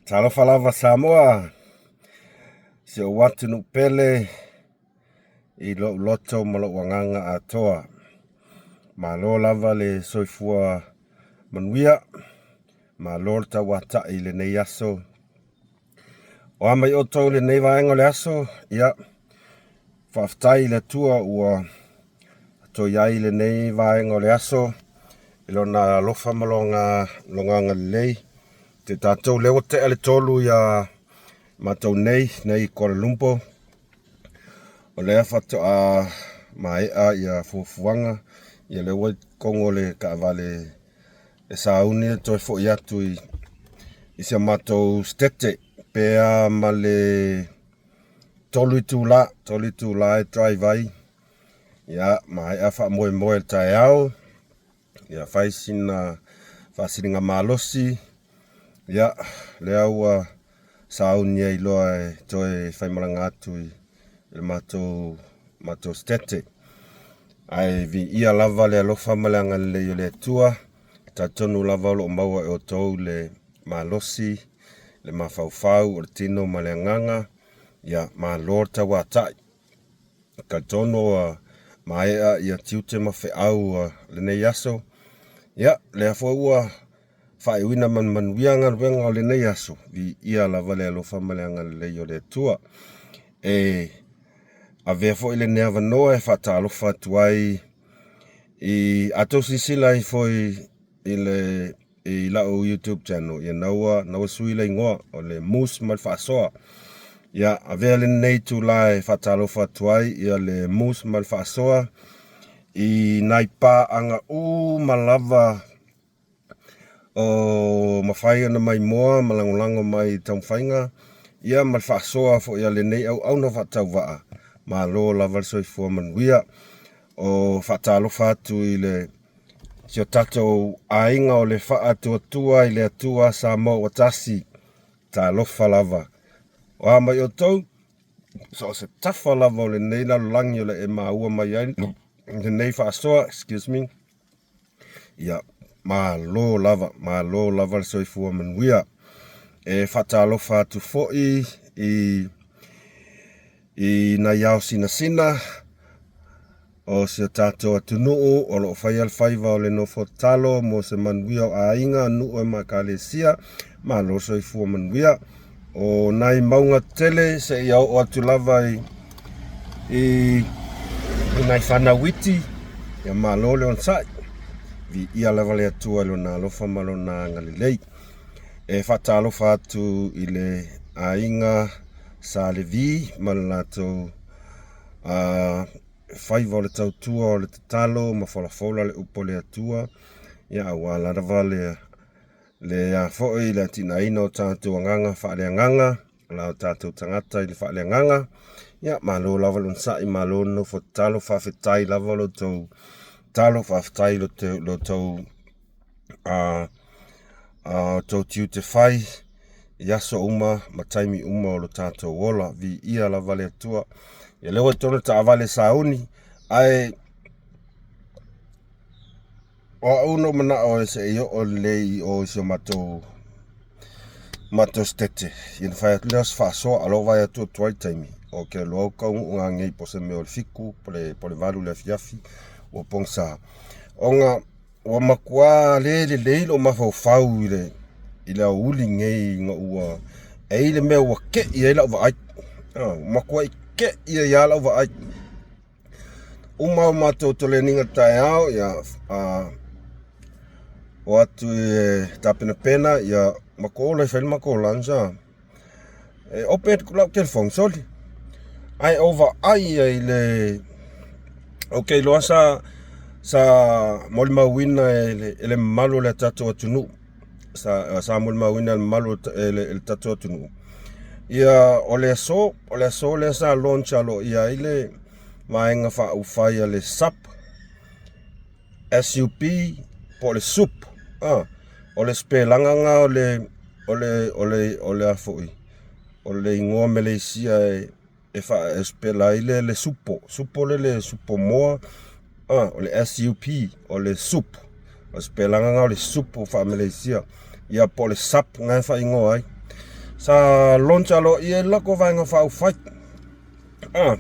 Talofa lava Samoa, si ou atunuu pele i lou loto ma lou agaga atoa. Malo lava le soifua manuia, malo le tauatai i lenei aso. O a mai outou i lenei vaega o le aso, ia, faafetai i le Atua ua toe i ai i lenei vaega o le aso i Lona alofa ma Lona agalelei. Te tatou lea ua tea le 3 ia matou nei i Kuala Lumpur. O lea faatoa maea ia fuafuaga, ia lea ua i totonu o le taavale e sauni e toe foi atu i si a matou setete pe a ma le 3 itula, 3 itula e drive ai. Ia, maea faamoemoe i le taeao, ia fai sina faasiligamalosi, ia, lea ua sauni ai loa e toe faimalaga atu i le matou setete. Ae viia lava le alofa ma le agalelei o le Atua, talitonu lava o lo o maua e outou le malosi, le mafaufau o le tino ma le agaga, ia malo le tauatai. Talitonu ua maea ia tiute ma feau lenei aso, ia lea foi ua faaiuina ma le manuia galuega o lenei aso, viia lava le alofa ma le agalelei o le Atua. E avea foi lenei avanoa e faatalofa atu ai i a outou silasila ifo i le i lau YouTube channel, ia na ua sui le igoa o le Moose ma le Faasoa. Ia avea lenei itula e faatalofa atu ai ia le Moose ma le Faasoa i nai paaga uma lava o mafai ona maimoa ma lagolago mai i taumafaiga ia ma le faasoa foi a lenei auauna faatauvaa. Malo lava le soifua manuia. O faatalofa atu i le si o tatou aiga o le Faatuatua i le Atua Samoa ua tasi. Talofa lava. O a mai outou, so o se tafa lava o lenei lalolagi o le e maua mai ai lenei faasoa, excuse me, ia, malo lava, malo lava le soifua manuia. E faatalofa atu foi i nai ao sinasina o si o tatou atunuu o lo o faia le faiva o le nofo tatalo mo se manuia o aiga, nuu e ma ekalesia, malo le soifua manuia. O nai mauga tele seia oo atu lava i nai fanau iti, ia malo le onosai. Viia lava le Atua i Lona alofa ma Lona agalelei. E faatalofa atu i le aiga Sa Levi ma le latou faiva o le tautua o le tatalo ma folafola le upu a le Atua, ia aua lava le a foi le atinaeina o tatou agaga faaleagaga, o la o tatou tagata i le faaleagaga. Ia malo lava le onosai, malo le nofo tatalo, faafetai lava lo outou tatalo, faafetai lo outou tiute fai i aso uma ma taimi uma o lo tatou ola. Viia lava le Atua. Ia lea ua i totonu o le taavale sauni, ae o au na ou manao e se i oo lelei i o i si o matou setete, ia ona fai atu lea o se faasoa, a o lea ua vaai atu ua tuai le taimi, ou te iloa ua taunuu nanei po o se mea o le 7 po o le 8 i le afiafi ua pogisa. Ona ua matua le lelei lou mafaufau i le aoauli nei ina ua e i ai le mea ua tei ai lau vaai. Ua matuai tei ai lava lau vaai. Uma o matou toleniga taeao, ia o atu e tapenapena, ia matou o loa e fai le matou lunch. E open atu lau telefoni, soli. Ae ou vaai ai i le ou te iloa sa molimauina e le mamalu o le tatou atunuu. Sa molimauina e le mamalu e le tatou atunuu. Ia o le aso lea sa launch aloaia ai le vaega faaupufai a le SUP, SUP po o le SUP. O le sipelaga lena o le a foi, o le igoa Maleisia e sipela ai le supo, supo lele supo moa, o le SUP, o le SUP. O le sipelaga lena o le supo faa-Maleisia. Ia po o le SUP na e faaigoa ai. Sa launch aloaia ai le latou Vaega Faaupufai. Ah,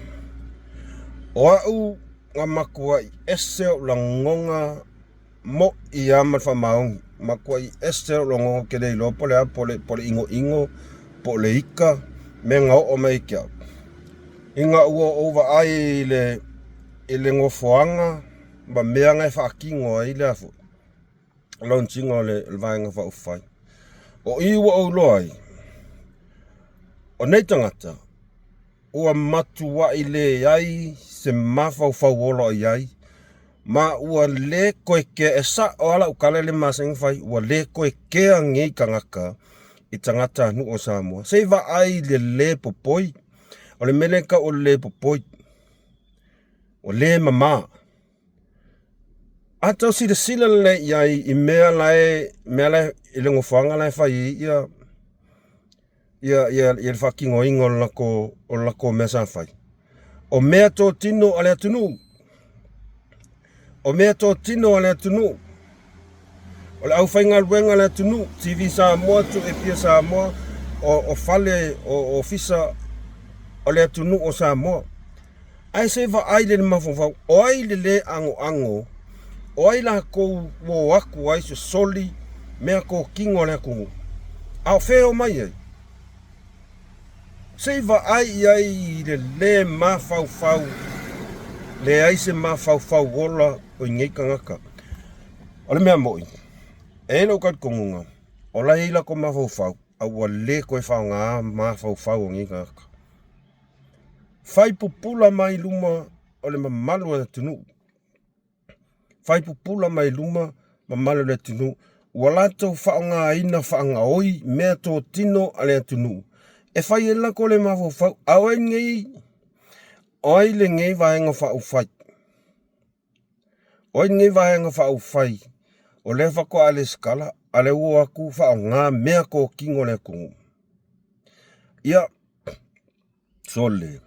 o au na matuai ese ou lagona mo'i lava ma le faamaoni. Matuai ese lou lagona ou te le iloa po o le a, po o le inoino, po o le ika, mea na oo mai ia te au. Ina ua ou vaai i le i le nofoaga ma mea na e faatino ai le a foi launch ina o le Vaega Faaupufai. O i ua ou iloa ai, o nei tagata ua matuai leai se mafaufau ola o i ai, ma ua le toe kea, e sa'o lava lau tala e le masani ona fai, ua le toe kea nei tagata i tagatanuu o Samoa. Se i vaai i le le popoi, o le mea lea e tau o le le popoi, ua le mama. A tau silasila lelei i ai i mea la e mea la e i le nofoaga la e fai ai ia ia ia ia le faatinoina o le latou o le latou mea sa fai. O meatotino a le atunuu, o meatotino a le atunuu, o le aufaigaluega a le atunuu, TV Samoa, 2AP Samoa, o, o fale, o ofisa o le atunuu o Samoa. Ae se vaai le mafaufau, o ai le lē anoano, o ai latou ua o atu ai sosoli meatotino a le atunuu, a o fea e omai ai? Se i vaai i ai i le lē mafaufau, leai se mafaufau ola o i nei tagata. O le mea moʻi, e i ai lou talitonuga, o la e i ai latou mafaufau, a ua le toe faaaogaā mafaufau o nei tagata. Fai pupula mai luma o le mamalu o le atunuu. Fai pupula mai luma mamalu o le atunuu ua latou faaaogaina faagaoi meatotino a le atunuu e fai ai le latou le mafaufau. A o ai lenei, o ai lenei Vaega Faaupufai? O ai lenei Vaega Faaupufai o lea faatoa lesitala a o lea ua o atu faaaoga meatotino a le atunuu? Ia, sole,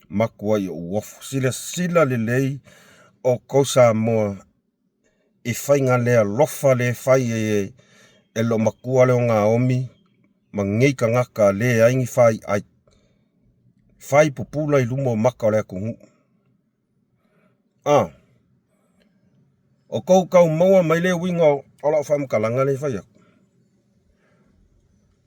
matuai ou ofo. Silasila lelei outou Samoa i faiga le alofa le fai e e loo matua lea o Naomi ma nei tagata leai ni faiai. Fai pupula i luma o maka o le atunuu. Ah, o kou tau maua mai le uiga o lau faamatalaga lea e fai atu.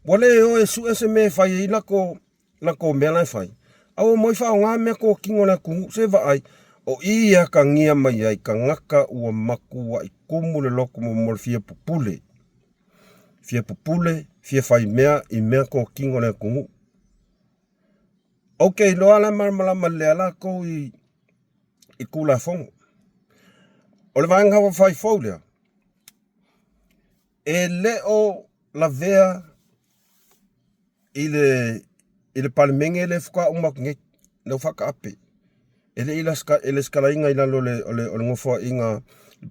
Ua le o e sue se mea e fai ai lako lako mea la e fai. A ua omai faaaoga meatotino a le atunuu se vaai o i e atagia mai ai tagata ua matuai tumu le loto mo le fia pupule. Fia pupule, fia fai mea i meatotino a le atunuu. Ou te iloa la e malamalama lelei lava latou i i Tulafono. O le Vaega Faaupufai fou lea, e le o lavea i le i le Palemene lea faatoa uma atu nei, lea ua faataape. E le i lesitalaina i lalo o le, o le, o le Nofoaiga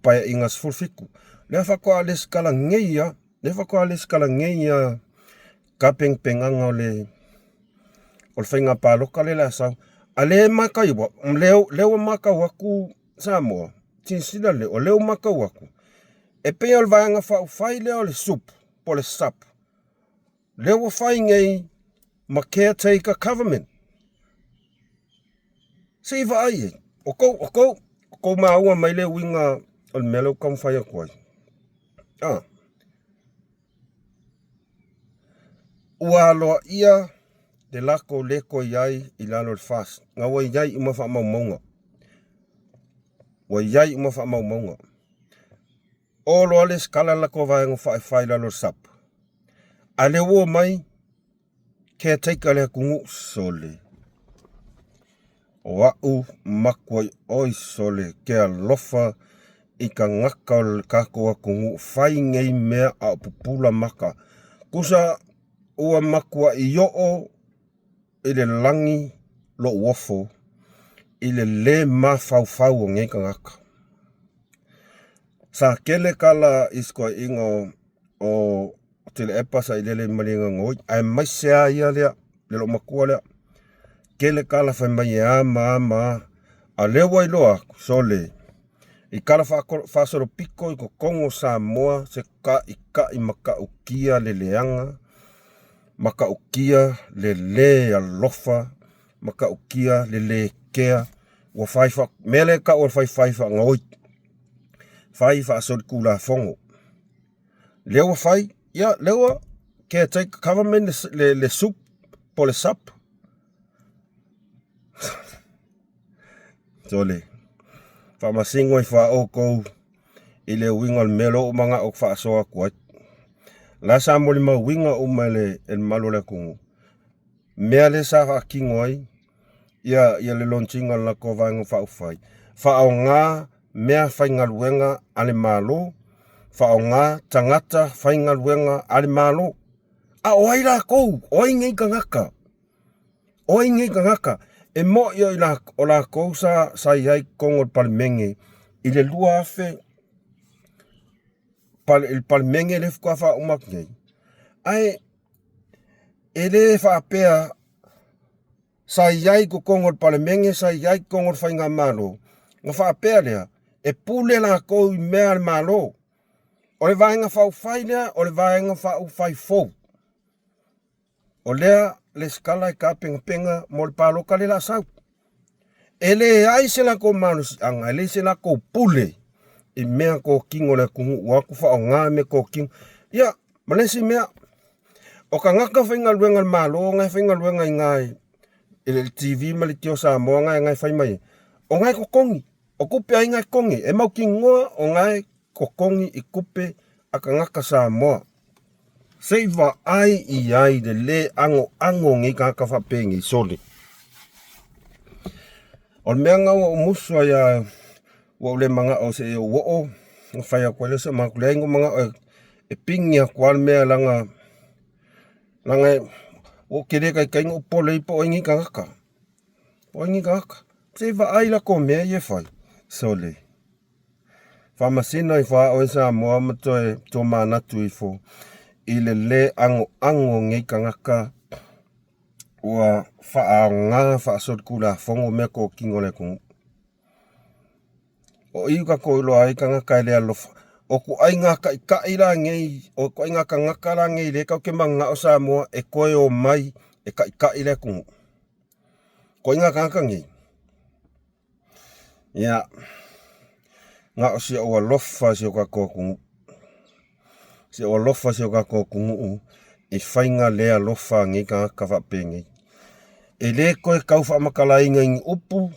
Paeaiga 17. Lea faatoa lesitala nei lava, lea faatoa lesitala nei lava tapenapenaga o le o le faiga palota lea o le a sau. A lea e matau, lea ua matau atu Samoa, silasila lelei, o lea ua matau atu, e pei o le Vaega Faaupufai lea o le SUP po o le SUP, lea ua fai nei ma caretaker government. Se i vaai i ai, o tou, o tou, o tou maua mai le uiga o le mea lea ou te taumafai atu ai. Ah. Ua aloaia le lako le toe i ai i lalo o le FAST. Na ua i ai uma faamaumauga. Ua i ai uma faamaumauga. O loa le sikala le latou vaega faaifai i lalo o le SUP. A lea ua omai caretaker le atunuu sole. O a'u makuai oi sole ke alofa i tagata o le tatou atunuu fai nei mea a o pupula maka. Tusa ua matuai oo i le lagi lou ofo i le lē mafaufau o nei tagata. Sa tele tala i se toeaiina o Tuilaepa sa ilele i Malielegaoi aemaise lava ia lea le loomatua lea. Tele tala fai mai e a ma a ma a, a o lea ua iloa atu, sole, I tala faasolopito i totonu o Samoa se kaʻikaʻi matautia le leaga, matautia le lē alofa, matautia le lē kea, ua fai faa mea lea e tau o le faifai faagaoi, fai faasolitulafono. Lea ua fai, ia lea ua caretaker government le SUPP po o le SUP. Sole, faamasino ifo lava outou i le uiga o le mea lea ua ou manao ou te faasoa atu ai. O la sa molimauina uma e le mamalu o le atunuu mea lea sa faatino ai ia le launch ina o le latou Vaega Faaupufai, faaaoga mea faigaluega a le Malo, faaaoga tagata faigaluega a le Malo. A o ai latou? O ai nei tagata? O ai nei tagata? E moni o latou sa i ai i totonu o le Palemene i le 2000 i le Palemene lea faatoa faauma atu nei, ae e le faapea sa i ai i totonu o le Palemene, sa i ai i totonu o le Faigamalo, ona faapea lea, e pule latou i mea a le Malo. O le Vaega Faaupufai lea, o le Vaega Faaupufai fou. O lea lesitala e tapenapena mo le palota lea o le a sau. E leai se latou malosiaga, e leai se latou pule i mea totino a le atunuu ua o atu faaaoga mea totino. Ia, ma le isi mea, o tagata faigaluega a le Malo na e faigaluega i ina i le TV ma le Leitio Samoa na e fai mai ai, o na e totogi, o tupe a ai na e totogi? E mautinoa o na e totogi i tupe a tagata Samoa. Se i vaai i ai le lē anoano o nei tagata faapenei, sole. O le mea lena ua ou musu ai a ua ou le manao se i ou oo, ona fai atu ai lea o se manatu. Leai na ou manao e pigi atu lava le mea leaga ua ou tele taitai ona ou popole ai po o ai nei tagata. Po o ai nei tagata. Se i vaai latou mea ia e fai, sole. Faamasino ifo lava oe Samoa ma toe tomanatu ifo i le lē anoano o nei tagata ua faaaoga faasolitulafono mea totino a le atunuu. O i ua tatou iloa ai tagata e le alofa. O ituaiga taitai la nei, o ituaiga tagata la nei lea tatou te mananao Samoa e toe omai e taitai le atunuu. Ituaiga tagata nei. Ia, na o si ou alofa i si o tatou atunuu. Si ou alofa i si o tatou atunuu i faiga le alofa a nei tagata faapenei. E le toe tau faamatalaina i ni upu,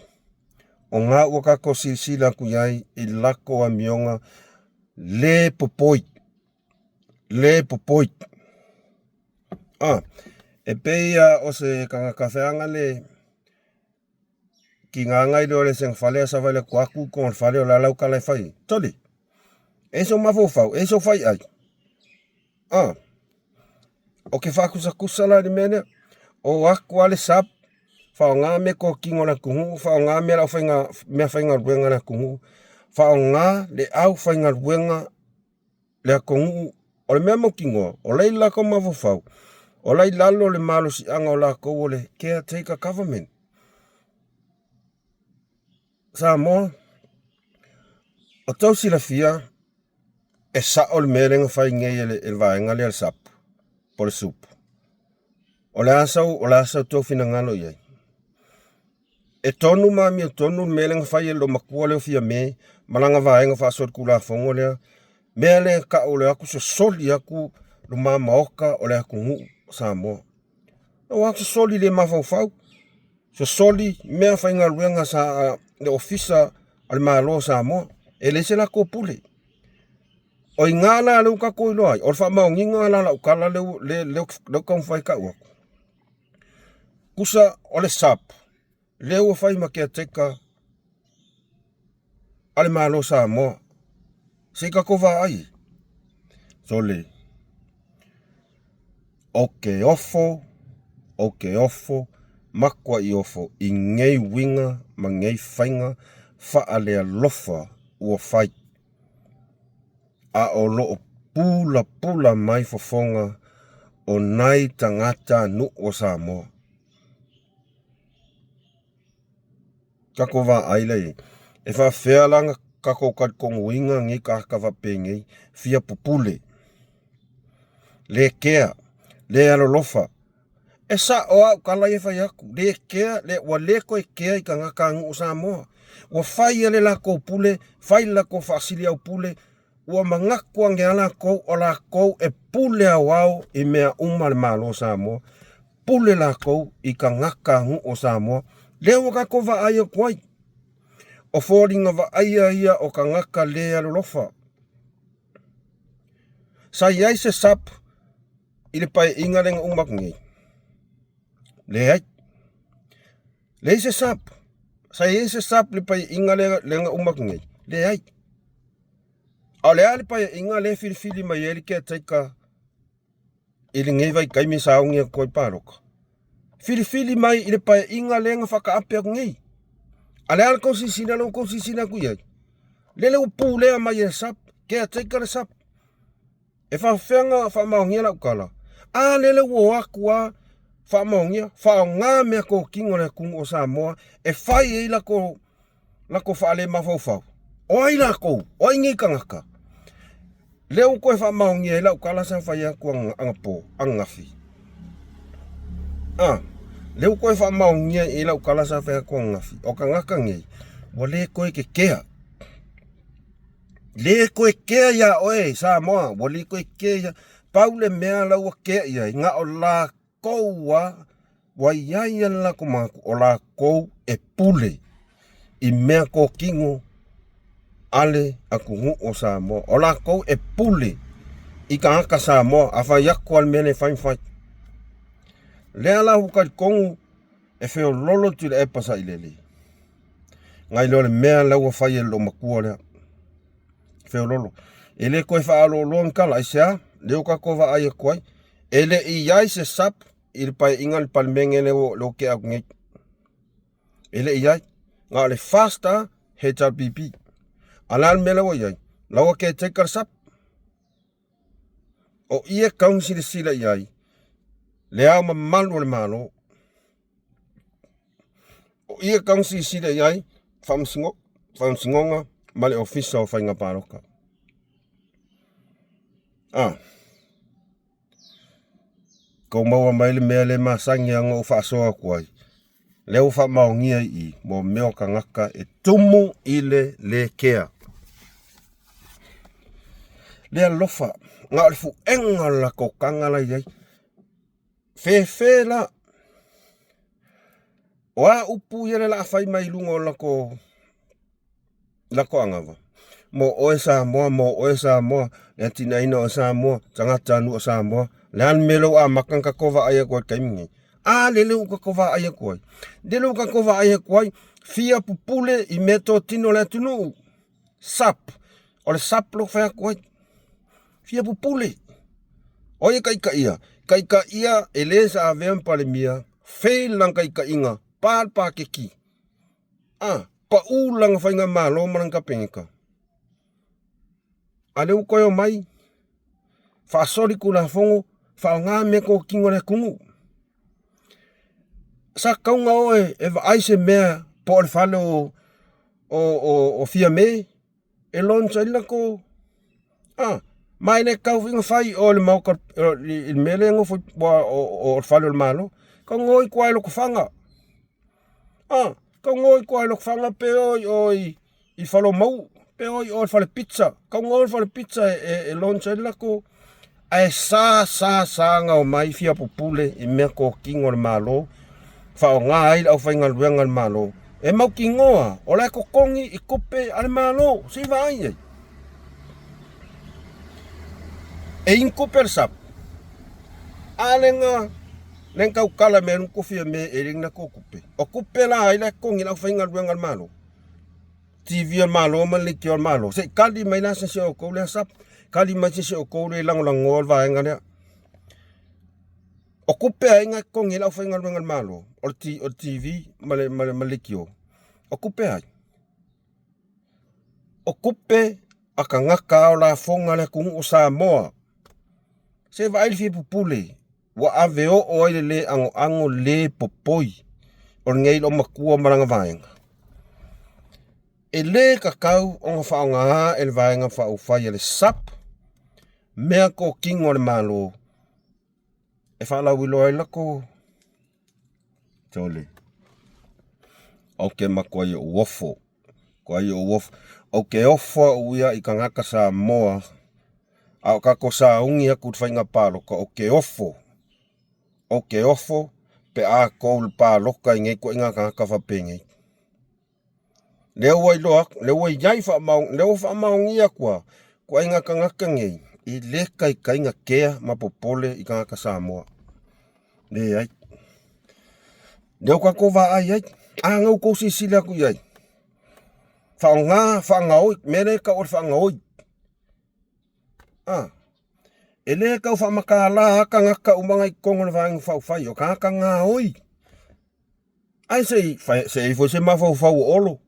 o na ua tatou silasila atu i ai i latou amioga le popoi, le popoi. Ah, e pei lava o se tagata feaga le Tiga na iloa e le sengafale ae savali atu lava tu i totonu o le fale o le a lau tala e fai ai. Sole! E ai sou mafaufau, e ai sou faiai. Ah, o ke faatusatusa la i le mea lea. O atu lava le SUPP, faaaoga meatotino a le atunuu, faaaoga mea lau faiga, meafaigaluega a le atunuu, faaaoga le aufaigaluega le atunuu. O le mea mautinoa, o la e i latou mafaufau, o la e i lalo le malosiaga o latou o le caretaker government. Samoa, o tou silafia, e sao le mea lea na fai nei e le vaega lea o le SUPP po o le SUPP. O le a sau, o le a sa outou finagalo i ai? E tonu ma amiotonu le mea lea na fai e le loomatua lea o Fiame ma lana vaega faasolitulafono lea, mea lea e tau o le o atu sosoli atu luma maota o le atunuu o Samoa. O atu sosoli le mafaufau, sosoli mea faigaluega sa le ofisa a le Malo o Samoa. E leai se latou pule. O i ina la lea ua tatou iloa ai, o le faamaoniga la o lau tala lea ua taumafai e tau atu, tusa o le SUPP lea ua fai ma caretaker a le Malo o Samoa. Se i tatou vaai. Sole, ou te ofo, ou te ofo, matuai ofo i nei uiga ma nei faiga faalealofa ua fai. A o lo o pulapula mai fofoga o nai tagata nuu o Samoa. Tatou vaai la i ai. E faafefea la ona kakou talitonuina lenei tagata faapenei, fia pupule, le kea, le alolofa. E sao lava au tala ia e fai atu, le kea, ua le toe kea i tagata a nuu o Samoa. Ua fai lava le latou pule, fai le latou faasiliaupule, ua manatu ane lava latou o latou e pule aoao i mea uma a le Malo o Samoa, pule latou i tagata a nuu o Samoa. Lea ua tatou vaai atu ai, o foliga vaaia ia o tagata le alolofa. Sa i ai se SAP i le Paeaiga lea na uma atu nei? Leai. Leai se SAP. Sa i ai se SAP i le Paeaiga lea na uma atu nei? Leai. A o le a le Paeaiga lea e filifili mai ai le caretaker i lenei vaitaimi e sauni atu ai palota? Filifili mai i le Paeaiga lea na faataape atu nei. A o le a le tou silasila lea ua tou silasila atu i ai? Lele ua pulea mai e le SAP, caretaker le SAP. E faafefea ona faamaonia lau tala? A lele ua o atu a faamaonia, faaaoga meatotino a le atunuu o Samoa e fai ai latou latou faalemafaufau. O ai latou? O ai nei tagata? Lea ua toe faamaonia ai lau tala sa fai atu anapo, ananafi. A, lea ua toe faamaonia ai lau tala sa fai atu ananafi. O tagata nei, ua le toe kekea. Le toe kea iā oe Samoa, ua le toe kea ia. Pau le mea la ua kea i ai, na o latou lava ua i ai lava le latou manatu o latou e pule i meatotino a le atunuu o Samoa. O latou e pule i tagata Samoa, a fai atu lava le mea lea e fai ma fai. Lea la ua talitonu e feololo Tuilaepa Sailele. Nai lo le mea la ua fai e le loomatua lea. Feololo. E le toe faaaloaloa ni tala, aisea? Lea ua tatou vaai atu ai, e le i i ai se SAP i le Paeaiga a le Palemene lea ua tea atu nei. E le i i ai. Na o le FAST lava, HRPP. A o le a le mea la ua i ai? La ua caretaker le SAP. O i e tatau ona silasila i ai le Ao Mamalu o le Malo. O i e tatau ona silasila i ai Faamasinoga ma le Ofisa o Faiga Palota. A. Tou maua mai le mea lea e masani lava ona ou faasoa atu ai, lea ua faamaonia i i, mo mea o tagata e tumu i le le kea. Le alofa, na o le fuega o le latou taga la i ai. Fefe la. O a upu ia le la fai mai i luga o latou latou anava? Mo oe Samoa, mo oe Samoa, le atinaeina o Samoa, tagata nuu o Samoa. Le a le mea lea ua amata ona tatou vaai atu ai i le taimi lenei? A lele ua tatou vaai atu ai. Lele ua tatou vaai atu ai, fia pupule i meatotino a le atunuu. SAP, o le SAP lea ua fai atu ai. Fia pupule. O ai e taitaia? Taitaia e le sa avea ma Palemia, fail lana taitaiga, pa le paketi. A, pau lana faigamalo ma lana Kapeneta. A lea ua toe omai, faasoli Tulafono, faaaoga meatotino a le atunuu. Sa tatau ona o e vaai se mea po o le fale o Fiame e launch ai le latou ma e le tatau foi ona fai i o i le maota i le mea lea e nofo o le fale o le Malo. Tatau ona o i tua i Lotofaga, tatau ona o i tua i Lotofaga pe o i o i Faleomau, pe o i o i le fale pizza. Tatau ona o i le fale pizza e launch ai le latou. Ae sa sa sa ona omai fia pupule i meatotino a le Malo, faaaoga ai le aufaigaluega a le Malo. E mautinoa o la e totogi i tupe a le Malo, se i vaai i ai. E i ni tupe a le SAP? A le na le na tautala mea nu tofia me e le na tou tupe. O tupe la ai la e totogi e le aufaigaluega a le Malo. TV a le Malo ma le leitio a le Malo. Se i kali mai la se isi o outou lea SAP, kali mai se isi o outou lea e lagolagoa le vaega lea. O tupe a ai na e totogi ai le aufaigaluega a le Malo, o le TV ma le leitio. O tupe a ai? O tupe a tagata ao lafoga a le atunuu o Samoa. Se vaai le fia pupule ua ave oo ai le le anoano le popoi o lenei loomatua ma lana vaega. E lē tatau ona faaaogaā e le Vaega Faaupufai a le SUP mea totino a le Malo e faalauiloa ai latou sole. Ou te matuai ou ofo, matuai ou ofo. Ou te ofo au ia i tagata Samoa a o tatou sauni atu i le faiga palota, ou te ofo, ou te ofo pe a tou palota i nei ituaiga tagata faapenei. Lea ua iloa atu, lea ua i ai faamaoniga, lea ua faamaonia atu lava, ituaiga tagata nei, e le taitai ona kea ma popole i tagata Samoa. Leai. Lea ua tatou vaai ai. A na outou silasila atu i ai, faaaoga, faagaoi, mea lea e tau o le faagaoi. A, e le tau faamatala lava tagata uma na i totonu o le Vaega Faaupufai, o tagata gaoi. Ae se i se i ai foi se mafaufau o Olo,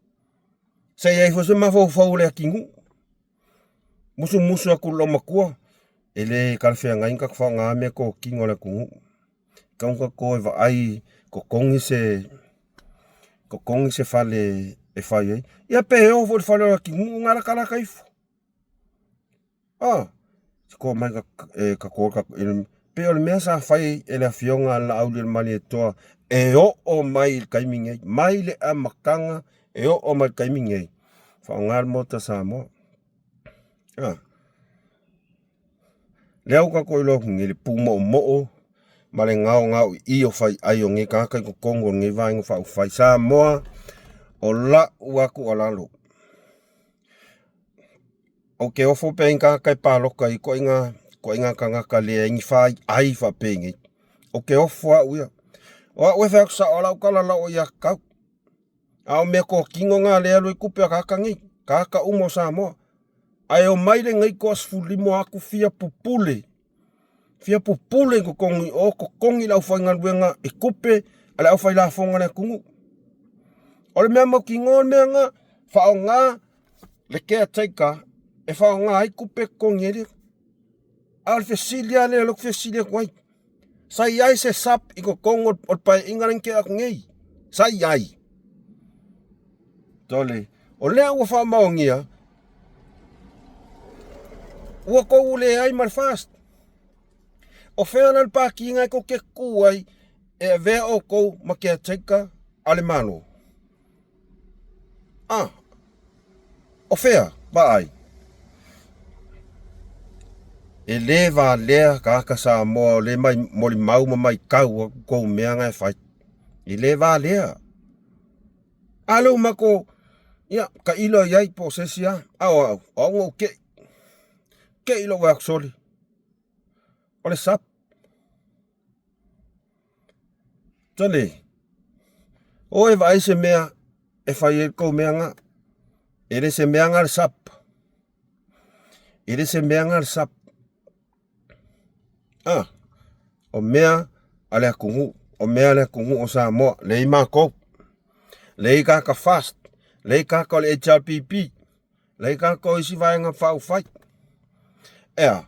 se i ai foi se mafaufau o Leatinuu. Musumusu atu i le loomatua, e le talafeagai ona tatou faaaoga meatotino a le atunuu. E tatau ona tatou o e vaai, totogi se totogi se fale e fai ai. Ia pe oo foi i le fale o Leatinuu ona latalata ifo. A, se mai e pei o le mea sa fai e le Afioga a le Laaulialemalietoa e oo mai i le taimi nei, mai le amataga e oo mai i le taimi nei, faaaoga le Maota o Samoa. A, lea ua tatou iloa atu nei le pumoomoo ma le gaogaoioi o faiai o nei tagata i totonu o lenei Vaega Faaupufai. Samoa, o lau lava tuualalo, Ou te ofo pe ai ni tagata e palota i ituaiga ituaiga tagata leai ni faiai faapenei. Ou te ofo au ia. O au e fai atu sao lava lau tala o lau aiatatau. A o meatotino na lea e alu ai tupe a tagata nei, tagata uma o Samoa. Ae omai lenei toa-15 o atu fia pupule, fia pupule i totonu i o, totogi le aufaigaluega i tupe a le aufailafoga a le atunuu. O le mea mautinoa le mea lena, faaaoga le caretaker e faaaoga ai tupe e totogi ai le... A o le fesili lava lea o lea ou te fesili atu ai, sa i ai se SUP i totonu o le Paeaiga lea na tea atu nei? Sa i ai? Sole, o lea ua faamaonia, ua tou leai ma le FAST. O fea la le Pati na tou te tu ai e avea outou ma caretaker a le Malo? Ah, o fea? Vaai. E lē valea tagata Samoa o lē mai molimau ma maitau atu tou mea na e fai. E lē valea. A lea ua matou, ia, tailo i ai po o se isi lava. A o au, o au na ou tei. Tei lou vaai atu, sole, o le SUP. Sole, o e vaai se mea e fai ai le tou mea na. E le se mea na le SUP. E le se mea na le SUP. Ah, o mea a le atunuu, o mea a le atunuu o Samoa, leai matou. Leai tagata FAST, leai tagata o le HRPP, leai tagata o isi vaega faaupufai. Ea,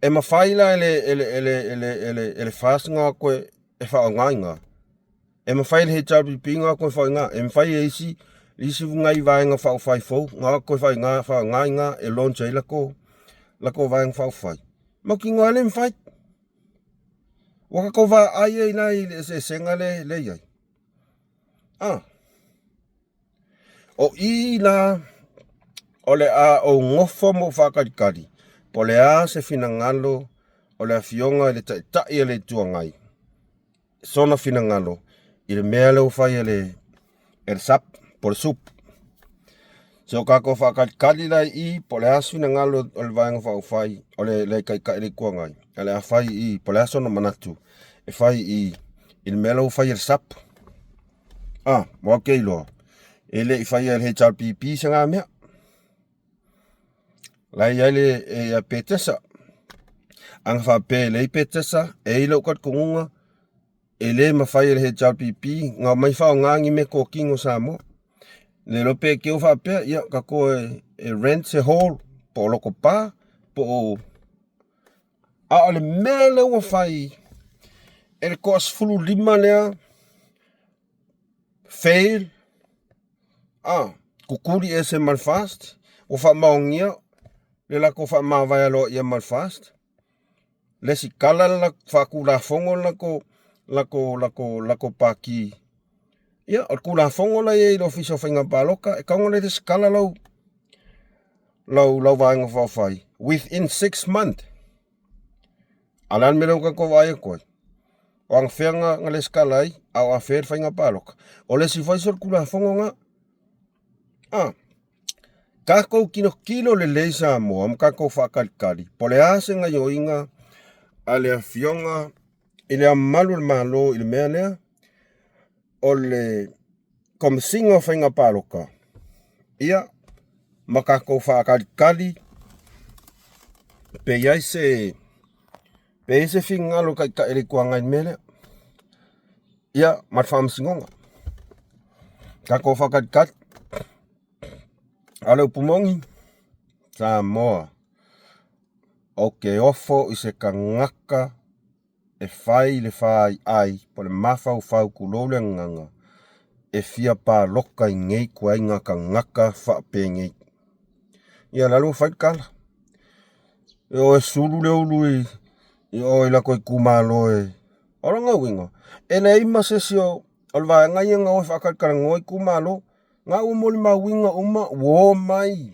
e mafai la e le, e le, e le, e le, e le, e le FAST ona o atu e faaaoga i ina. E mafai e le HRPP ona o atu e faaaoga, e mafai e isi isi nai vaega faaupufai fou ona o atu e faaaoga faaaoga i ina e launch ai latou latou vaega faaupufai. Mautinoa e le mafai. Ua tatou vaai ai la i le eseesega lea e i ai. Ah. O i la o le a ou nofo ma ou faatalitali po o le a se finagalo o le Afioga i le Taitai o le Itu Agai, sona finagalo i le mea lea ua fai e le e le SUP po o le SUP. Se o tatou faatalitali la i i po o le a se finagalo o le Vaega Faaupufai o le Taitai o le Itu Agai, o le a fai i i po o le a sona manatu e fai i i le mea lea ua fai e le SUP. Ah, ua te iloa, e le i faia e le HRPP se na mea. La e i ai le e ia Petesa. A na faapea e leai Petesa, e i ai lou talitonuga, e le mafai e le HRPP ona omai faaaoga ni meatotino o Samoa. Le iloa pe te i ua faapea, ia tatou e rent se hall po o Lotopa po o... A o le mea lea ua fai e le toa-15 lea, fail, ah. Kukuli ese ma le FAST, ua faamaonia le latou faamavae aloaia ma le FAST, lesitala le faatulafono le latou pati. Ia, o le Tulafono la e i ai i le Ofisa o Faiga Palota, e tatau ona lesitala lau Vaega Faaupufai within 6 month. A o le a le mea lea ua tatou vaai atu ai? O agafea na lesitala ai, a o afea le faiga palota? O le isi foi o le Tulafono lena. Ah, tatou tilotilo lelei Samoa ma tatou faatalitali po o le a se gaoioiga a le Afioga i le Mamalu o le Malo i le mea lea o le Komesina o Faiga Palota. Ia, ma tatou faatalitali pe i ai se finagalo o Taitai o le Itu Agai i le mea lea. Ia, ma le faamasinoga. Tatou faatalitali. A o le upu moni, Samoa, ou te ofo i se tagata e fai le faiai po o le mafaufau, tulou le agaga, e fia palota i nei ituaiga tagata faapenei. Ia, o le ua fai le tala. E o e sulu le ulu i o i latou itumalo e. O lona uiga, e leai ma se isi o le vaega ia na o e faatalatalanoa itumalo. Na ua molimauina uma ua o mai,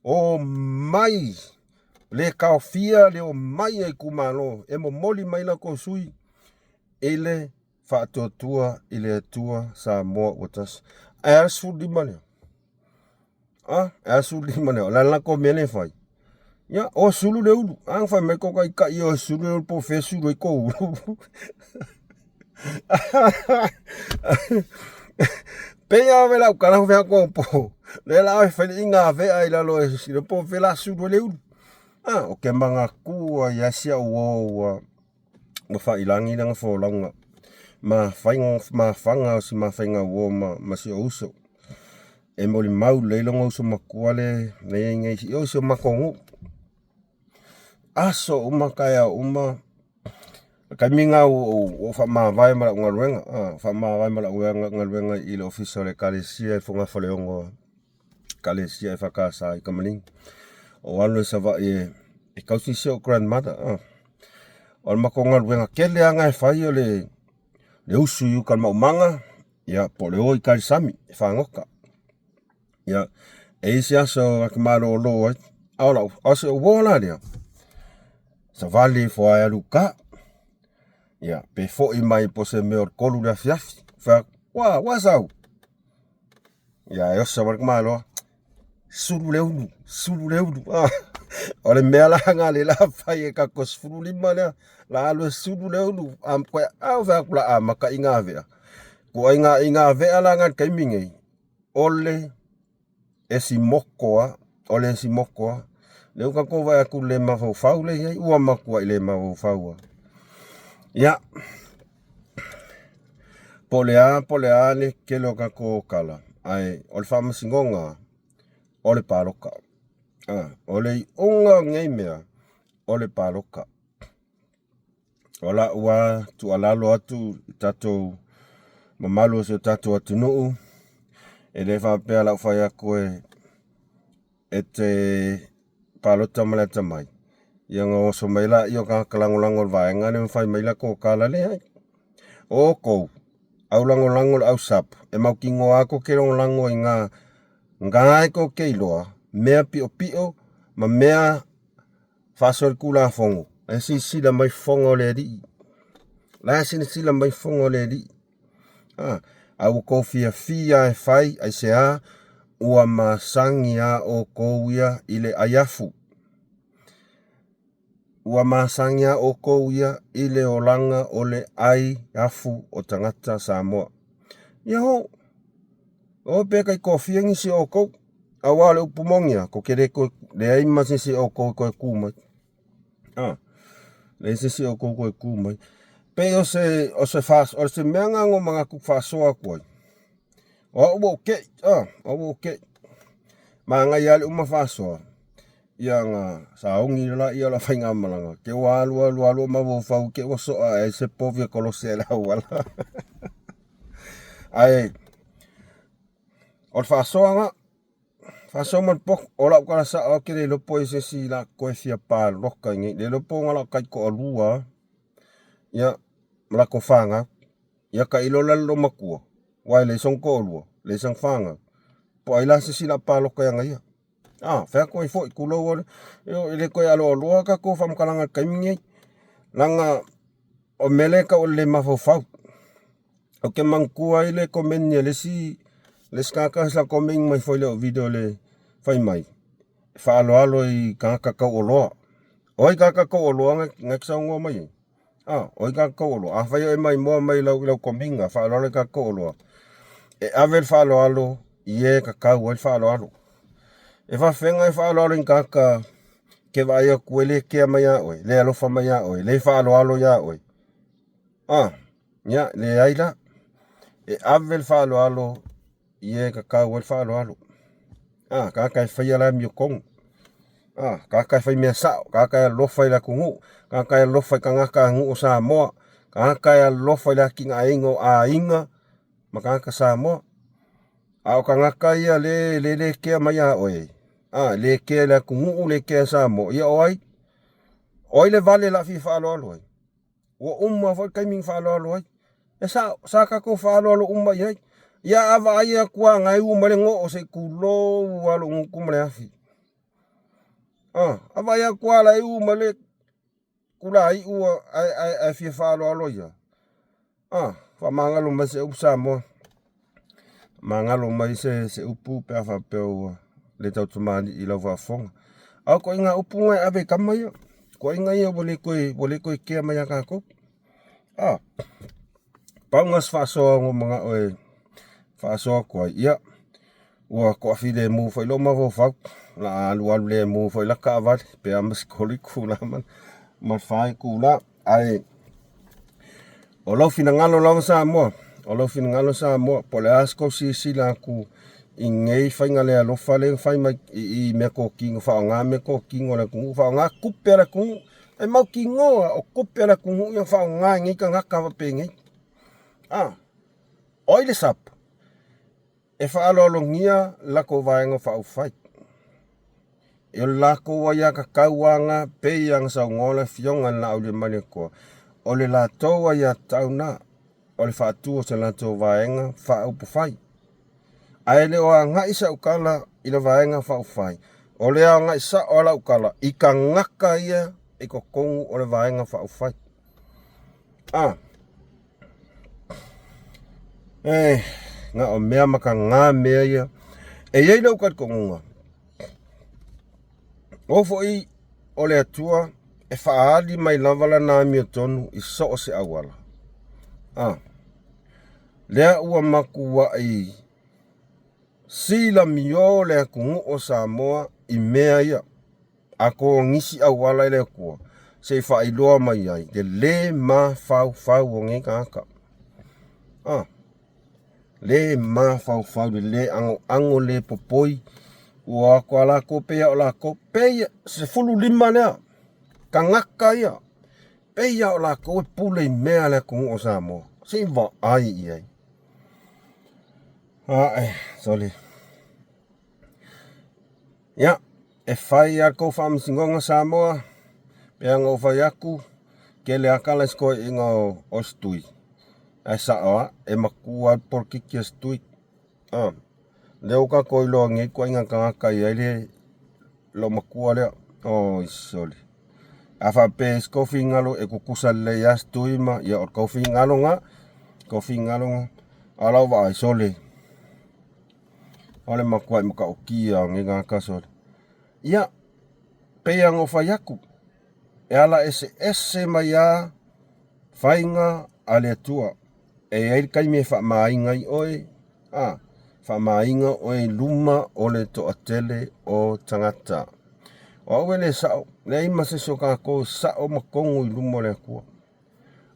o mai, le taofia le o mai a itumalo e momoli mai latou sui i le Faatuatua i le Atua Samoa ua tasi. Ae a le 15 lea? A, e a le 15 lea? O le a le latou mea lea e fai? Ia, o sulu le ulu. A na fai mai kou taitai o sulu le ulu po o fea e sulu ai kou ulu. Pei lava lau tala fai atu po lea la e fai le iga vea i lalo e silo po o fea la sulu ai le ulu. Ah, o ke manatua ia si au o ua faailagi lana folauga ma faiga mafaga o si mafaiga uo ma si ou uso. E molimau lelei lona uso matua le nei nei i o si o matou nuu. Aso uma taeao uma taimi na ua ou faamavae ma lau galuega, faamavae ma lau galuega i le ofisa o le Ekalesia i Fogafaleono, Ekalesia EFKS i Kamalini. O alu i Savaii e tausi si ou grandmother. O le matou galuega tele lava na e fai o le usu i uka i le maumaga, ia po o le o i tai i le sami e fagota. Ia, e isi aso ta te malolo ai, a o lau, o si ou uo la lea, savali ifo lava e alu i uta. Ia, pe foi mai po o se mea o le 3 i le afiafi. Fai atu, ua, ua sau? Ia, e oso mai le tamaloa, sulu le ulu, sulu le ulu. Ah, o le mea la na lea la fai e tatou 15 lea, la alu e sulu le ulu. A koe a fai atu la amata i gavea. Ituaiga i gavea la na i le taimi nei, o le esimoto a, o le esimoto a. Lea ua tatou vaai atu i le mafaufau lea e i ai, ua matuai le mafaufau lava. Ia, po o le a, po o le a le tele o tatou tala, ae o le faamasinoga o le palota. Ah, o le iuga o nei mea, o le palota. O lau lava tuualalo atu i tatou mamalu o si o tatou atunuu, e le faapea lau fai atu e te palota ma le atamai, ia ona oso mai laia o tagata lagolago o le vaega lea ma fai mai latou tala. Leai. O outou, au lagolago o le au SUP, e mautinoa lava tou te lagolago i ga ga e tou te iloa, mea piopio ma mea faasolitulafono. E silasila mai fofoga o le Alii. La e silasila mai fofoga o le Alii. Ah, a ua tou fiafia e fai, aisea? Ua masani a outou ia i le aiafu. Ua masani a outou ia i le olaga o le aiafu o tagata Samoa. Ia ho, o pe kai tofia nisi o outou, aua o le upu moni lava, tou te le toe leai ma se isi o outou e toe tu mai. Ah, leai se isi o outou e toe tu mai. Pei o se mea lena na ou manatu faasoa atu ai. O au ua ou tei, ah, o au ua ou tei. Manaia lava le uma faasoa. Ia na sauni laia o lau faigamalaga, te ua alu alu alu ou mafaufau te ua soa ae ai se povi e kolosi ai le auala. Ae o le faasoa lena. Faasoa ma le poku, o lau tala sao ou te le iloa po o i ai se isi la toe fia paloka i inei. Le iloa po o na o taitoalua lava, ia, ma latou fanau. Ia tailo la i le loomatua, aua e leai sona toalua, leai sana fanau. Po o ai la se isi o le a palota ia ia. A, fai atu ai foi, tulou lava, e le toe aloaloa a tatou faamatalaga i le taimi lenei, leaga o le mea lea e tau o le le mafaufau. Ou te manatua ai le komeni a le isi tagata sa komeni mai foi i lau video i le fai mai, e faaaloalo i tagata tauoloa. O ai tagata tauoloa na te saunoa mai ai? A, o ai tagata tauoloa? Afai o e maimoa mai i lau komeni faaaloalo i tagata tauoloa, e ave le faaaloalo i e tatau ai le faaaloalo. E faafefea e faaaloalo i ni tagata ke vaai atu e le kea mai ia oe, le alofa mai ia oe, le faaaloalo ia oe. A, ia, leai la. E ave le faaaloalo i e tatau ai le faaaloalo. A, tagata e faia le amiotonu. A, tagata e fai mea sao, tagata e alofa i le atunuu, tagata e alofa i tagatanuu o Samoa, tagata e alofa i le atinaeina o aiga ma tagata Samoa. A o tagata ia le le le kea mai ia oe, a, le kea i le atunuu, le kea i Samoa, ia o ai? O ai le vale o le a fia faaaloalo ai? Ua uma foi le taimi na faaaloalo ai. E sao, sa tatou faaaloalo uma i ai. Ia a vaai atu lava na e u mai le goo se i tulou lava lou gutu ma le afi. A, a vaai atu lava la e u mai le kulaiu ae fia faaaloalo ia. A, faamagalo mai se upu Samoa. Magalo mai se upu pe a faapea ua le tautamalii i lau faafofoga. A o ituaiga upu na e ave i tama ia. Ituaiga ia ua le toe kea mai ia tatou. A, pau na o se faasoa na ou manao e faasoa atu ai, ia, ua toafilemu foi lou mafaufau, o le a alualu lemu foi la taavale, pe a ma se 3 itula ma le 4 itula. Ae o lou finagalo lava Samoa, o lou finagalo Samoa, po o le a se tou silasila atu i nei faiga le alofa lea na fai mai i meatotino, faaaoga meatotino a le atunuu, faaaoga tupe a le atunuu. E mautinoa o tupe a le atunuu ia na faaaoga e nei tagata faapenei. A, o ai le sapa? E faaaloalogia le latou vaega faaupufai. E o le latou aiatatau lava na, pei lava ona saunoa le Afioga i le Laauliamaletoa, o le latou aiatatau na, o le faatu o se latou vaega faaupufai. Ae le o agai sau tala i le vaega faaupufai, o le agai sao lava lau tala i tagata ia i totonu o le vaega faaupufai. A, e, na o mea mataga mea ia. E i ai lou talitonuga, o foi o le Atua e faaali mai lava lana amiotonu i so o se auala. A, lea ua matuai silamio le atunuu o Samoa i mea ia. A to nisi auala e le Atua se i faailoa mai ai le le mafaufau o nei tagata. A, le mafaufau, le le agoago, le popoi, ua o atu lava latou pei lava o latou, pei 15 lea tagata ia, pei lava o latou e pule i mea a le atunuu o Samoa. Se i vaai i ai. Ae, sole. Ia, e fai lava le tou faamasinoga Samoa, pei ona ou fai atu, tele lava tala i si toeaina o Setui, ae sao lava, e matua lava le polokiki a Setui. A, lea ua tatou iloa nei ituaiga tagata e i ai le loomatua lea. Oi sole. A faapea e se tou finagalo e tutusa lelei lava Setui ma, ia o le tou finagalo lena, tou finagalo lena. A o lau vaai, sole, O le matuai matautia o nei tagata sole. Ia, pei lava ona ou fai atu, e ala eseese mai lava faiga a le Atua. E i ai le taimi e faamaina ai oe, a, faamaina oe i luma o le toatele o tagata. O au e le sao, leai ma se isi o tatou e sao ma tonu i luma o le Atua.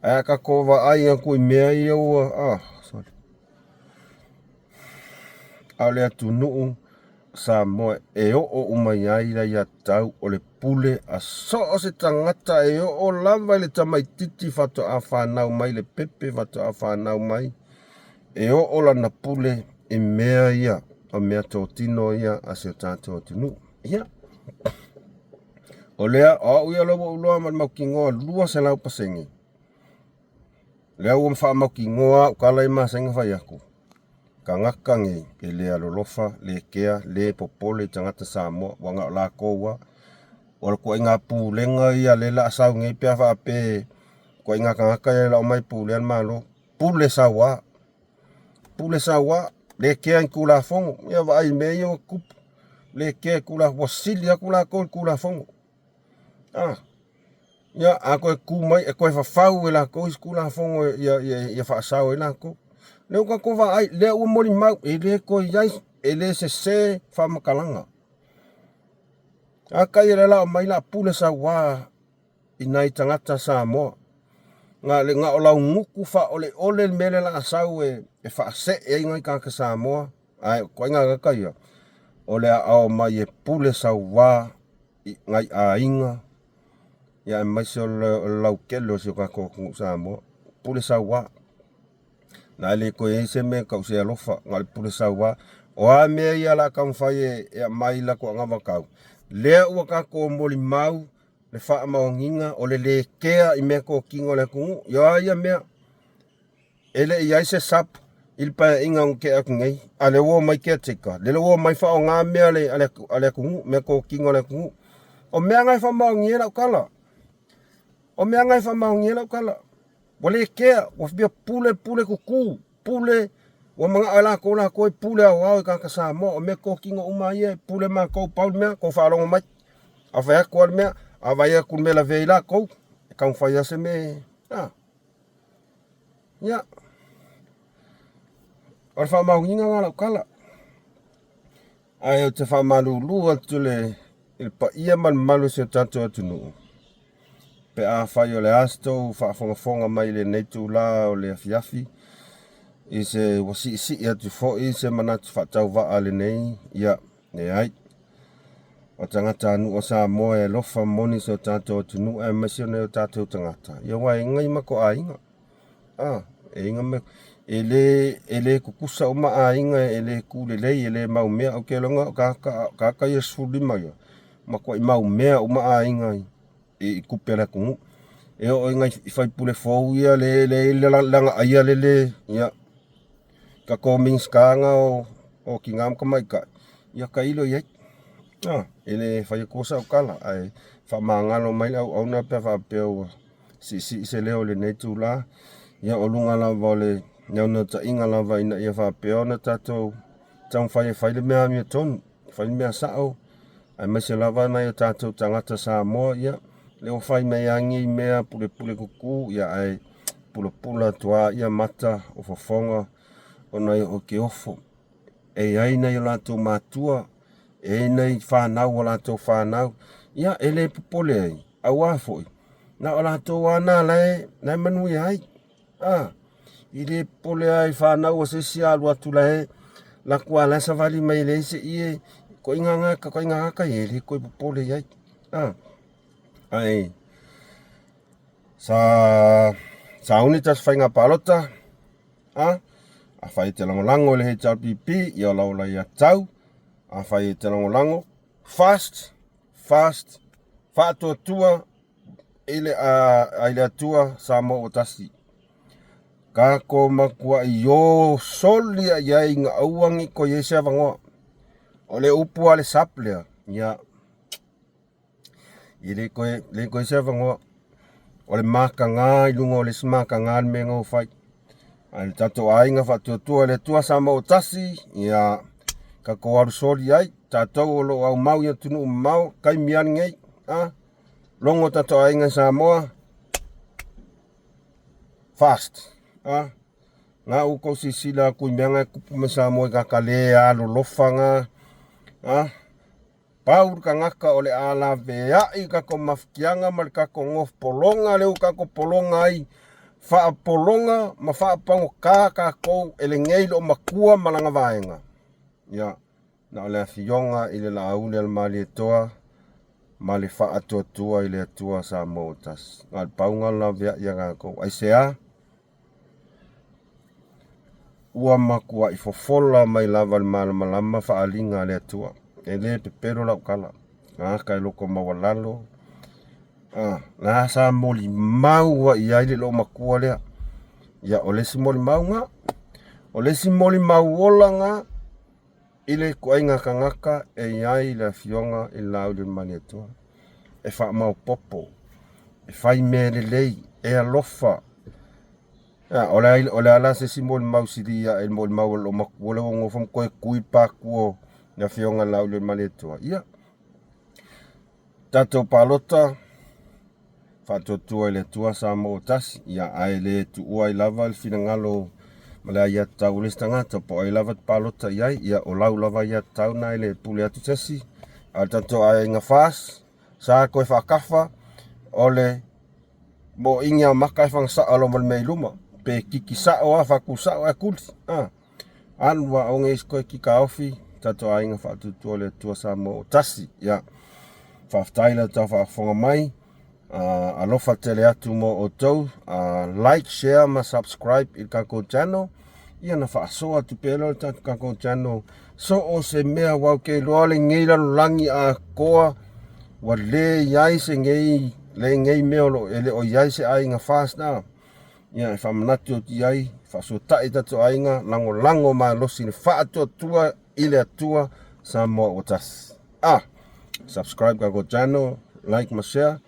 Ae a tatou vaai atu i mea ia ua, ah, sorry. A o le atunuu Samoa e oo uma i ai le aiatatau o le pule a so o se tagata e oo lava i le tamaitiiti faatoa fanau mai, le pepe faatoa fanau mai, e oo lana pule i mea ia. O mea totino ia a si o tatou atunuu. Ia, o lea, o au ia o lea ua ou iloa ma le mautinoa 200%, lea ua faamautinoa au tala ia e masani ona fai atu, tagata nei e le alolofa, le kea, le popole i tagata Samoa, ua na o latou lava. O le ituaiga pulega ia lea o le a sau nei pe a faapea ituaiga tagata ia o le a omai e pulea le Malo, pule saua, pule saua, le kea i Tulafono. Ia vaai i mea ia ua tutupu, le kea i Tulafono, ua sili atu latou i le Tulafono. A, ia, a toe tu mai, e toe fafau e latou isi Tulafono ia faasao ai latou. Lea ua tatou vaai, lea ua molimau, e le toe i ai, e le sese faamatalaga. A tai o lea o le a omai o le a pule saua i nai tagata Samoa. Na o laugutu faaoleole le mea lea o le a sau e faasee ai nai tagata Samoa, ae o ituaiga tagata ia, o le a omai e pule saua i nai aiga, aemaise o le lautele o si o tatou atunuu Samoa. Pule saua. Na e le toe i ai se mea e tau o se alofa, na o le pule saua. O a mea ia o le a taumafai e aumai i latou anavatau, lea ua tatou molimau le faamaoniga o le le kea i meatotino a le atunuu. Ia o a ia mea? E le i i ai se SUPP i le Paeaiga na tea atu nei, a o lea ua omai caretaker, lea ua omai faaaoga mea a le atunuu, meatotino a le atunuu. O mea na e faamaonia ai lau tala. O mea na e faamaonia ai lau tala. Ua le kea, ua fia pule, pule tutu, pule, ua manao e latou latou e pule aoao i tagata Samoa. O meatotino uma ia e pule matou, pau le mea, tou faalogo mai. A fai atu lava le mea, a vaai atu i le mea e lavea ai latou, e taumafai lava se mea e, a. Ia, o le faamaoniga lena o lau tala. Ae ou te faamalulu atu i le paia ma le mamalu o si o tatou atunuu, pe afai o le a se tou faafogafoga mai i lenei itula o le afiafi, i se ua siisii atu foi se manatu faatauvaa lenei, ia, leai. O tagatanuu o Samoa e alofa moni i si o tatou atunuu aemaise o nai o tatou tagata, ia aua e i ai nai o matou aiga. A, e i ai e le, e le tutusa uma aiga, e le tu lelei, e le mau mea. Ou te iloa o tagata ia 15 ia, matuai mau mea uma aiga i tupe a le atunuu. E oo i nai sui usufono fou ia lea e lagaaia le le, ia, tatou Minisita na o Tina ma Tamaitai, ia tailo i ai. E le fai atua sau tala, ae faamagalo mai le auauna pe a faapea ua siisii se leo i lenei itula. Ia o luga lava o le naunautaiga lava ina ia faapea ona tatou taumafai e fai le mea amiotonu, fai le mea sao, aemaise lava nai o tatou tagata Samoa, ia, lea ua fai mai lava nei mea pulepule tutu, ia ae pulapula atu lava ia mata o fofoga ona e oo i te ofo. E i ai nai o latou matua, e i ai nai fanau a latou fanau, ia e le popole ai, aua foi, na o latou lava na la e manuia ai. A, e le popole lava i fanau a se isi a alu atu la e alu atu lava o la e savali mai e leai se ie, ituaiga tagata ia e le toe popole i ai. A, ae sa sauni tasi faiga palota, a, afai e te lagolago i le HRPP, ia o lau aiatatau, afai e te lagolago, fast, fast, faatuatua i le, a, i le Atua Samoa ua tasi. Tatou matuai o soli i ai ina aua ne i toe i ai se avanoa. O le upu a le SUPP lea, ia, E le toe, le toe se avanoa. O le mataga i luga o le isi mataga le mea na ua fai. Ae le tatou aiga faatuatua i le Atua Samoa ua tasi, ia tatou alu soli ai. Tatou o lo o aumau i atunuu mamao, taimi lava lenei. A, logo tatou aiga i Samoa, fast. A, na ua tou silasila atu i mea na e tupu mai Samoa i tagata le alolofa na. A, Pau le tagata o le a laveai i tatou mafatiaga ma le tatou nofo pologa lea ua tatou pologa ai, faapologa ma faapagota tatou e lenei loomatua ma lana vaega. Ia, na o le Afioga i le Laauli a le Malietoa ma le Faatuatua i le Atua Samoa ua tasi. Na o le pau lena o le laveai a tatou. Aisea? Ua matuaʻi fofola mai lava le malamalama faaaliga a le Atua. E le pepelo lau tala. Tagata e loto maualalo. A, la sa molimau ai i ai le loomatua lea. Ia, o le isi molimau na. O le isi molimau ola na i le ituaiga tagata e i ai le Afioga i le Laaulialemalietoa. E faamaopopo, e fai mea lelei, e alofa. Ia, o le, o le a la se isi molimau sili ae i le molimau a le loomatua lea ua nofo ma toe tui le patu o le Afioga i le Laaulialemalietoa. Ia, tatou palota, faatuatua i le Atua Samoa ua tasi, ia, ae le tuua ai lava le finagalo ma le aiatatau o le isi tagata, po o ai lava e palota i ai, ia, o lau lava aiatatau na e le pule atu se isi. A o le tatou aiga FAST, sa toe faatafa, o le moʻoini a maka e fagasao loa ma le mea i luma, pe kiki sao a, faatu sao ae tuli, a. Alu a aoga isi koe ki taofi, tatou aiga faatuatua le Atua Samoa ua tasi. Ia, faafetai le tau faafofoga mai. Uh, alofa tele atu mo outou. Uh, like, share ma subscribe i le tatou channel. Ia na faasoa atu pea loa le tatou channel. So o se mea wau ke iloa lenei lalolagi atoa ua le iai se nei le nei mea o lo e le o iai se aiga FAST na. Ia e faamanatu atu i ai, faasuata'i tatou aiga, lagolago malosi le faatuatua i le Atua Samoa ua tasi. Ah, subscribe tatou channel, like ma share.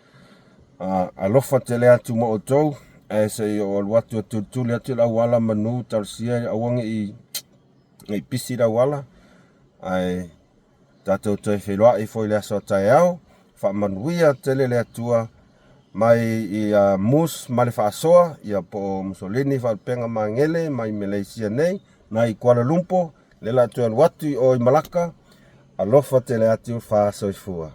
Uh, alofa tele atu mo outou, ae se i ou alu atu e tulituli atu i le auala manu talosia aua ne i ne i pisi le auala, ae Tatou toe feiloai foi i le aso a taeao. Faamanuia tele le Atua mai i Mus ma le Faasoa, ia po o Mussolini Faalupega Magele mai Meleisia nei, nai Kuala Lumpur, lea la toe alu atu i o i Malaka. Alofa tele atu, faasoifua.